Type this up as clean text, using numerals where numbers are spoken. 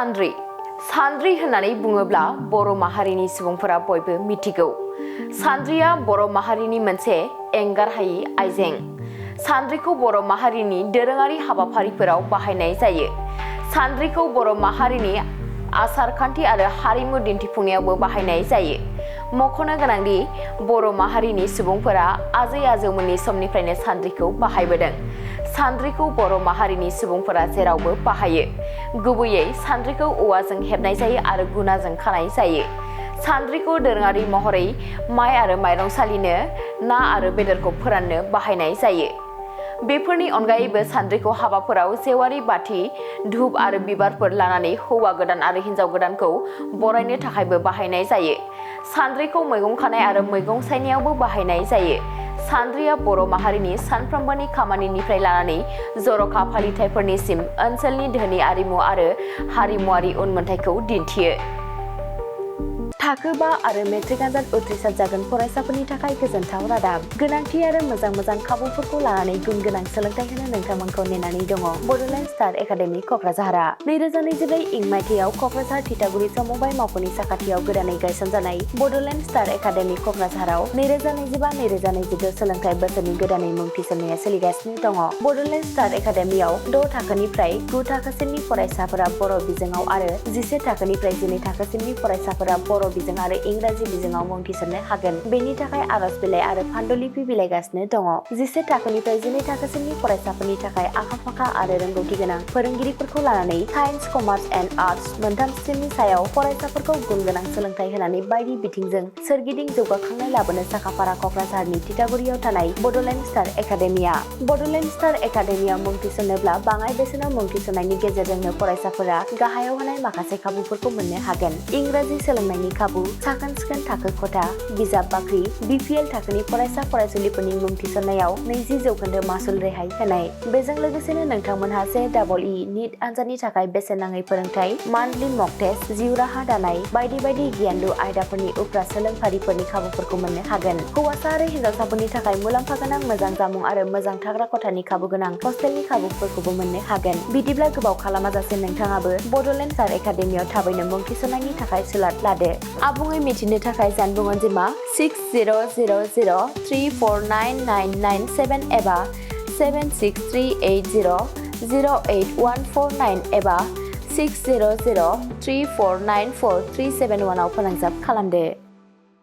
सान्द्रि होननानै बुङोब्ला बर' माहारिनि सुबुंफोरा बयबो मिथिगौ। सान्द्रिया बर' माहारिनि मोनसे एंगारहायै आइजें। सान्द्रिखौ बर' माहारिनि दोरोङारि हाबाफारिफोराव बाहायनाय जायो। सान्द्रिखौ बर' माहारिनि आसार खान्थि आरो हारिमु दिन्थिफुंनायावबो बाहायनाय जायो। मख'नो गोनांदि बर' माहारिनि सुबुंफोरा आजै आजौमोननि समनिफ्रायनो सान्द्रिखौ बाहायबोदों। सान्द्रिखौ बर' माहारिनि सुबुंफोरा जेरावबो बाहायो। गुबैयै सान्द्रिखौ औवाजों हेबनाय जायो आरो गुनाजों खानाय जायो। सान्द्रिखौ दोरोङारि महरै माइ आरो माइरं सालिनो, ना आरो बेदरखौ फोराननो बाहायनाय जायो। बेफोरनि अनगायैबो सान्द्रिखौ हाबाफोराव जेवारि बाथि, धूप आरो बिबारफोर लानानै हौवा गोदान आरो हिन्जाव गोदानखौ बरायनो थाखायबो बाहायनाय जायो। सान्द्रिखौ मैगं खानाय आरो मैगं सायनायावबो बाहायनाय जायो। सान्द्रिया बर' माहारिनि सानफ्रोमबोनि खामानिनिफ्राय लानानै जर'खा फालिथायफोरनिसिम ओनसोलनि धोनि आरिमु आरो हारिमुआरि उनमोनथाइखौ दिन्थियो। थाखो 5 आरो मेट्रिक आनजाद उथ्रिसार जागोन फरायसाफोरनि थाखाय गोजोनथाव रादाब। गोनांथि आरो मोजां खाबुफोरखौ लानानै गुन गोनां सोलोंथाइ होनो नोंथांमोनखौ नेनानै दङ बड'लेण्ड स्टार एकाडेमि क'क्राझारआ। 2024 इं मायथाइयाव क'क्राझार थिथागुरि समबाय मावख'नि साखाथियाव गोदानै गायसनजानाय बड'लेण्ड स्टार एकाडेमि क'क्राझाराव 2025-2026 सोलोंथाइ बोसोरनि गोदानै मुं थिसननाया सोलिगासिनो दङ। बड'लेण्ड स्टार एकाडेमियाव 6 थाखोनिफ्राय 9 थाखोसिमनि फरायसाफोरा बर' बिजोङाव आरो 11 थाखोनिफ्राय 12 थाखोसिमनि फरायसाफोरा बर' बिजों आरो इंराजि बिजोङाव मुं थिसननो हागोन। बेनि थाखाय आर'ज बिलाइ आरो फान्डुलिपि बिलाइगासिनो दङ। 11 थाखोनिफ्राय 12 थाखोसिमनि फरायसाफोरनि थाखाय आखा-फाखा आरो रोंगौथि गोनां फोरोंगिरिफोरखौ लानानै साइन्स, कमार्स एन्ड आर्टस मोनथाम स्ट्रिमनि सायाव फरायसाफोरखौ गुन गोनां सोलोंथाइ होनानै बायदि बिथिंजों सोरगिदिं जौगाखांनाय लाबोनो साखाफारा क'क्राझारनि थिथागुरियाव थानाय Bodoland Star Academia. Bodoland Star एकाडेमियाव मुं थिसननोब्ला बाङाइ बेसेनाव मुं थिसननायनि गेजेरजोंनो फरायसाफोरा गाहायाव होनाय माखासे खाबुफोरखौ मोननो हागोन। इंराजि सोलोंनायनि खाबु, साखोन-सिखोन थाखो खथा, बिजाब बाख्रि, BPL थाखोनि फरायसा फरायसुलिफोरनि मुं थिसननायाव 20% मासुल रेहाय होनाय। बेजों लोगोसेनो नोंथांमोनहा JEE नीट आनजादनि थाखाय बेसेन नाङै फोरोंथाय, मान्थलि मक टेस्ट, जिउ राहा दानाय बायदि आयदाफोरनि उफ्रा सोलोंफारिफोरनि खाबुफोरखौ मोननो हागोन। हौवासा आरो हिन्जावसाफोरनि थाखाय मुलाम्फा गोनां मोजां जामुं आरो मोजां थाग्रा खथानि खाबु गोनां हस्टेलनि खाबुफोरखौबो मोननो हागोन। बिदिब्ला गोबाव खालामाजासे नोंथाङाबो बड'लेण्ड स्टार एकाडेमियाव थाबैनो मुं थिसननायनि थाखाय सुलाद लादो। आबुङै मिथिनो थाखाय जानबुं अनजिमा 6000349997 एबा 7638008149 एबा 6003494371 आव फोनांजाब खालामदो।